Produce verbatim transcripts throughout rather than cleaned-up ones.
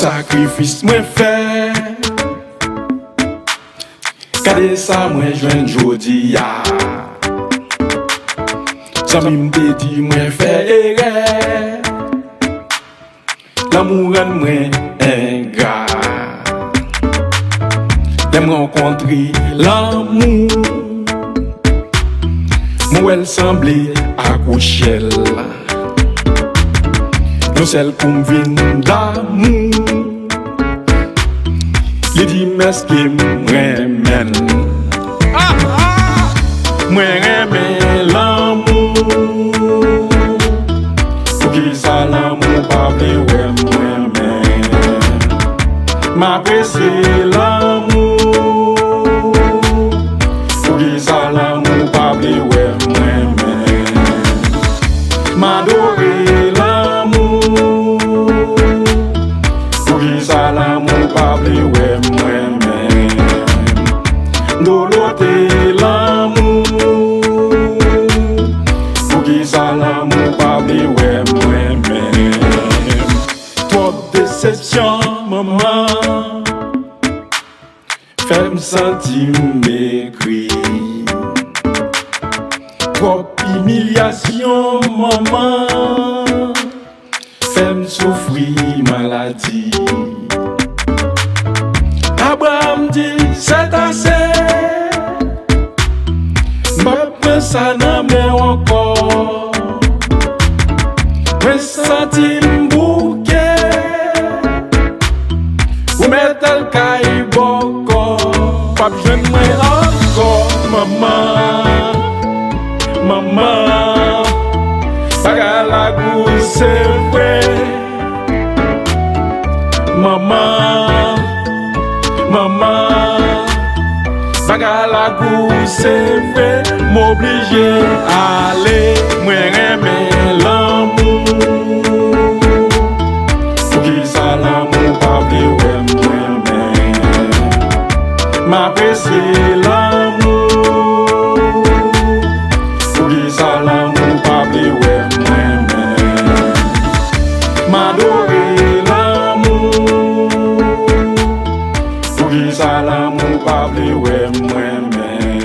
Sakrifis mwen fè, gade sa mwen jwenn jodi a. Zanmi m te di mwen fè erè. Lanmou rann mwen engra. Lè m rankontre lanmou, mwen wè l sanble ak yon chèl. Yon sèl kou m vin damou. Li di m èske m renmen l. Mwen renmen lanmou. Poukisa lanmou pa vle wè m renmen? M apresye lanmou. Poukisa lanmou pa vle wè m renmen? M adore lanmou. Poukisa lanmou pa vle wè m renmen? Dolote lanmou. Poukisa lanmou pa vle wè m renmen? Twòp desepsyon, manman, fè m santi m egri. Twòp imilyasyon, manman, fè m soufri maladi. Abraram di, sètase, m p ap pran sa nan men w ankò. Mwen santi m bouke. Ou mèt al kay bòkò. P ap jwenn mwen ankò. Manman, manman, bagay la gou se vre. Manman, manman, bagay la gou se vre. M oblije ale. Mwen renmen lanmou. Poukisa lanmou pa vle wè m renmen? M apresye lanmou. Poukisa lanmou pa vle wè m renmen? M adore lanmou. Poukisa lanmou pa vle wè m renmen?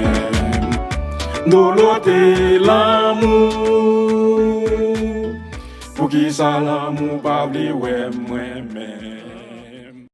Dolote lanmou. Poukisa lanmou pa vle wè m renmen?